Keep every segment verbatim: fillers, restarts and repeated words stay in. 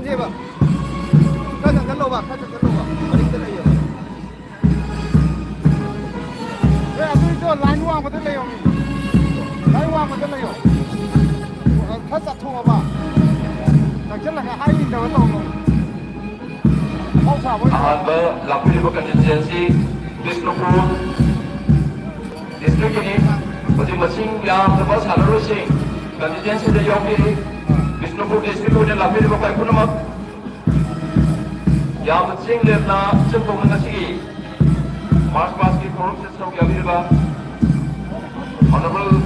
ꯂꯩꯌꯦꯕ꯫ ꯈꯔ ꯆꯪꯁꯜꯂꯣꯕ, ꯈꯔ ꯆꯪꯁꯜꯂꯣꯕ꯫ ꯃꯅꯤꯡꯗ ꯂꯩꯌꯦꯕ꯫ ꯑꯦ, ꯑꯗꯨꯏꯗꯣ line ꯋꯥꯡꯃꯗ ꯂꯩꯌꯣꯃꯤ꯫ Line ꯋꯥꯡꯃꯗ ꯂꯩꯌꯣ꯫ ꯈꯔ ꯆꯠꯊꯣꯛꯑꯕ꯫ ꯆꯪꯁꯜꯂꯒ ꯍꯥꯏ ꯏꯟꯗꯕ ꯇꯧꯅꯣ꯫ ꯑꯐꯥꯎ ꯁꯥꯕ ꯑꯣꯏꯅ ꯑꯍꯥꯟꯕ ꯂꯥꯛꯄꯤꯔꯤꯕ constituency ꯕꯤꯁꯅꯨꯄꯨꯔ districtꯀꯤꯅꯤ꯫ ꯍꯧꯖꯤꯛ ꯃꯁꯤꯡ ꯌꯥꯝꯗꯕ ꯁꯥꯟꯅꯔꯣꯏꯁꯤꯡ constituencyꯗ ꯌꯥꯎꯕꯤꯔꯤ꯫ ꯕꯤꯁꯅꯨꯄꯨꯔ district ꯑꯣꯏꯅ ꯂꯥꯛꯄꯤꯔꯤꯕ ꯑꯩꯈꯣꯏ ꯄꯨꯝꯅꯃꯛ ꯌꯥꯝꯅ ꯆꯦꯡ ꯂꯦꯝꯅ ꯏꯆꯝ ꯆꯝꯅ ꯉꯁꯤꯒꯤ March pastꯀꯤ ꯊꯧꯔꯝꯁꯤꯗ ꯁꯔꯨꯛ ꯌꯥꯕꯤꯔꯤꯕ Honourable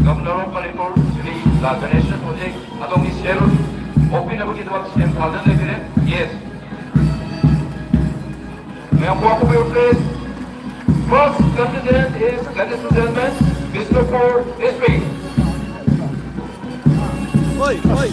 Governor of Manipur, Shri ꯂꯥ ꯒꯅꯦꯁꯟ ꯍꯧꯖꯤꯛ ꯑꯗꯣꯝꯒꯤ salute ꯑꯣꯛꯄꯤꯅꯕꯒꯤꯗꯃꯛ ꯁꯦꯝ ꯁꯥꯗꯨꯅ ꯂꯩꯕꯤꯔꯦ꯫ Yes. May I walk away, please? First contestant is, ladies and gentlemen, Bishnupur district. Oi, oi.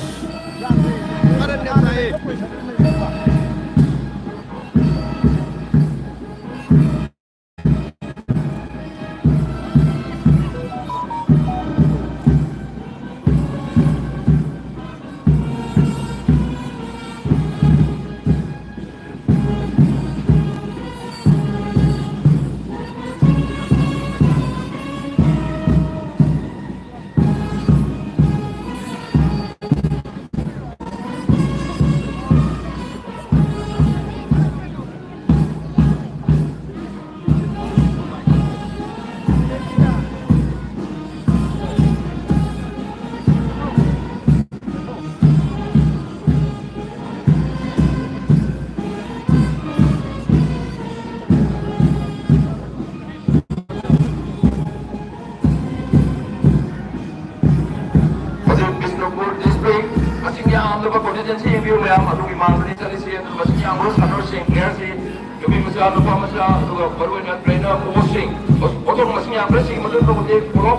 ꯍꯧꯖꯤꯛ ꯕꯤꯁꯅꯨꯄꯨꯔ district ꯃꯁꯤꯡ ꯌꯥꯝꯂꯕ constituency ꯌꯦꯡꯕꯤꯌꯨ ꯃꯌꯥꯝ, ꯑꯗꯨꯒꯤ ꯃꯥꯡꯗꯅꯤ ꯆꯠꯂꯤꯁꯤ꯫ ꯑꯗꯨ ꯃꯁꯤꯡ ꯌꯥꯝꯕ ꯁꯥꯟꯅꯔꯣꯏꯁꯤꯡ, playerꯁꯤꯡ, ꯅꯨꯄꯤ ꯃꯆꯥ, ꯅꯨꯄꯥ ꯃꯆꯥ, ꯑꯗꯨꯒ ꯃꯔꯨꯑꯣꯏꯅ trainer, coachꯁꯤꯡ, ꯑꯣꯟꯊꯣꯛꯅ ꯃꯁꯤꯡ ꯌꯥꯝꯈ꯭ꯔꯦ꯫ ꯁꯤꯒꯤ ꯃꯇꯨꯡꯗ ꯍꯧꯖꯤꯛ ꯄꯨꯔꯣ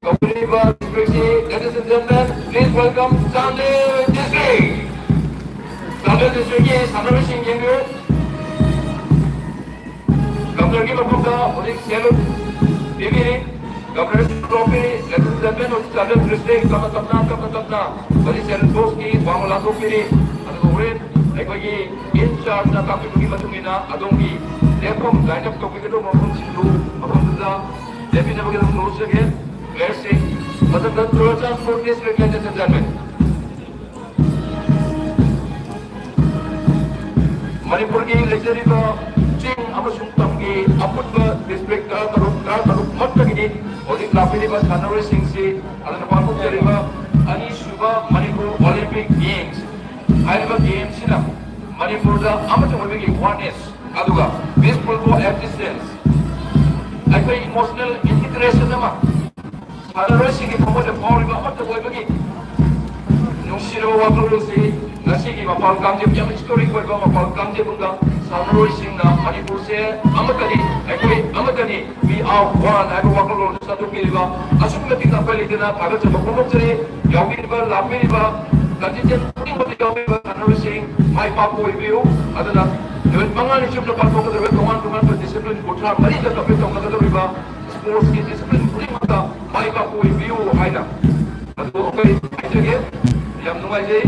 ꯀꯧꯔꯤꯕ districtꯁꯤ, ladies and gentlemen, please welcome Chandel district꯫ Chandel districtꯀꯤ ꯁꯥꯟꯅꯔꯣꯏꯁꯤꯡ ꯌꯦꯡꯕꯤꯌꯨ꯫ Governorꯒꯤ ꯃꯐꯝꯗ ꯍꯧꯖꯤꯛ salute ꯄꯤꯕꯤꯔꯤ꯫ Governor's Trophy, ladies and gentlemen, ꯍꯧꯖꯤꯛ ꯆꯥꯟꯗꯦꯜ ꯗꯤꯁꯇ꯭ꯔꯤꯛ ꯇꯞꯅ ꯇꯞꯅ ꯇꯞꯅ ꯇꯞꯅ ꯍꯧꯖꯤꯛ ꯆꯦꯔꯟ ꯕꯣꯁꯀꯤ ꯋꯥꯡꯃ ꯂꯥꯟꯊꯣꯛꯄꯤꯔꯤ꯫ ꯑꯗꯨꯒ ꯍꯣꯔꯦꯟ ꯑꯩꯈꯣꯏꯒꯤ ꯏꯟ ꯆꯥꯔꯖꯅ ꯇꯥꯛꯄꯤꯕꯒꯤ ꯃꯇꯨꯡ ꯏꯟꯅ ꯑꯗꯣꯝꯒꯤ ꯂꯦꯞꯐꯝ ꯂꯥꯏꯟ ꯑꯞ ꯇꯧꯕꯤꯒꯗꯧꯕ ꯃꯐꯝꯁꯤꯡꯗꯨ ꯃꯐꯝꯗꯨꯗ ꯂꯦꯞꯄꯤꯅꯕꯒꯤꯗꯃꯛ ꯅꯣꯠꯆꯒꯦ꯫ ꯄ꯭ꯂꯦꯌꯔꯁꯤꯡ ꯃꯊꯪꯗ Churachandpur district, ladies and gentlemen. ꯃꯅꯤꯄꯨꯔꯒꯤ ꯂꯩꯖꯔꯤꯕ ꯆꯤꯡ ꯑꯃꯁꯨꯡ ꯇꯝꯒꯤ ꯑꯄꯨꯟꯕ ꯗꯤꯁꯇ꯭ꯔꯤꯛ ꯇꯔꯥꯇꯔꯨꯛ, ꯇꯔꯥꯇꯔꯨꯛ ꯃꯛꯇꯒꯤꯗꯤ ꯍꯧꯖꯤꯛ ꯂꯥꯛꯄꯤꯔꯤꯕ ꯁꯥꯟꯅꯔꯣꯏꯁꯤꯡꯁꯤ ꯑꯗꯨꯅ ꯄꯥꯡꯊꯣꯛꯆꯔꯤꯕ ꯑꯅꯤꯁꯨꯕ ꯃꯅꯤꯄꯨꯔ ꯑꯣꯂꯤꯝꯄꯤꯛ ꯒꯦꯝꯁ ꯍꯥꯏꯔꯤꯕ ꯒꯦꯝꯁꯤꯅ ꯃꯅꯤꯄꯨꯔꯗ ꯑꯃꯠꯇ ꯑꯣꯏꯕꯒꯤ ꯋꯥꯔꯅꯦꯁ ꯑꯗꯨꯒ ꯄꯤꯁꯐꯨꯜ ꯀꯣ ꯑꯦꯛꯖꯤꯁꯇꯦꯟꯁ, ꯑꯩꯈꯣꯏ ꯏꯃꯣꯁꯅꯦꯜ ꯏꯟꯇꯤꯒ꯭ꯔꯦꯁꯟ ꯑꯃ ꯁꯥꯟꯅꯔꯣꯏꯁꯤꯡꯒꯤ ꯊꯃꯣꯏꯗ ꯐꯥꯎꯔꯤꯕ ꯑꯃꯠꯇ ꯑꯣꯏꯕꯒꯤ ꯅꯨꯡꯁꯤꯔꯕ ꯋꯥꯈꯜꯂꯣꯟꯁꯤ ꯉꯁꯤꯒꯤ ꯃꯄꯥꯜ ꯀꯥꯡꯖꯩ, ꯌꯥꯝ ꯍꯤꯁꯇꯣꯔꯤꯛ ꯑꯣꯏꯕ ꯃꯄꯥꯜ ꯀꯥꯡꯖꯩꯕꯨꯡꯗ ꯁꯥꯟꯅꯔꯣꯏꯁꯤꯡꯅ ꯃꯅꯤꯄꯨꯔꯁꯦ ꯑꯃꯠꯇꯅꯤ, ꯑꯩꯈꯣꯏ ꯑꯃꯠꯇꯅꯤ, we are one ꯍꯥꯏꯕ ꯋꯥꯈꯜꯂꯣꯟ ꯁꯟꯗꯣꯛꯄꯤꯔꯤꯕ ꯑꯁꯨꯛꯀꯤ ꯃꯇꯤꯛ ꯅꯥꯄꯥꯏ ꯂꯩꯇꯅ ꯊꯥꯒꯠꯆꯕ ꯐꯣꯡꯗꯣꯛꯆꯔꯤ꯫ ꯌꯥꯎꯕꯤꯔꯤꯕ, ꯂꯥꯛꯄꯤꯔꯤꯕ ꯀꯟꯇꯤꯟꯖꯦꯟ ꯈꯨꯗꯤꯡꯃꯛꯇ ꯌꯥꯎꯕꯤꯔꯤꯕ ꯁꯥꯟꯅꯔꯣꯏꯁꯤꯡ ꯃꯥꯏ ꯄꯥꯛꯄ ꯑꯣꯏꯕꯤꯌꯨ꯫ ꯑꯗꯨꯅ ꯅꯨꯃꯤꯠ ꯃꯉꯥꯅꯤ ꯆꯨꯞꯅ ꯄꯥꯡꯊꯣꯛꯀꯗꯧꯔꯤꯕ ꯇꯣꯉꯥꯟ ꯇꯣꯉꯥꯟꯕ ꯗꯤꯁꯤꯄ꯭ꯂꯤꯟ ꯀꯨꯟꯊ꯭ꯔꯥ ꯃꯔꯤꯗ ꯀꯝꯄꯤꯠ ꯇꯧꯅꯒꯗꯧꯔꯤꯕ ꯁ꯭ꯄꯣꯔꯠꯁꯀꯤ ꯗꯤꯁꯤꯄ꯭ꯂꯤꯟ ꯈꯨꯗꯤꯡꯃꯛꯇ ꯃꯥꯏ ꯄꯥꯛꯄ ꯑꯣꯏꯕꯤꯌꯨ ꯍꯥꯏꯅ ꯑꯗꯨ ꯑꯩꯈꯣꯏ ꯍꯥꯏꯖꯒꯦ꯫ ꯌꯥꯝ ꯅꯨꯡꯉꯥꯏꯖꯩ꯫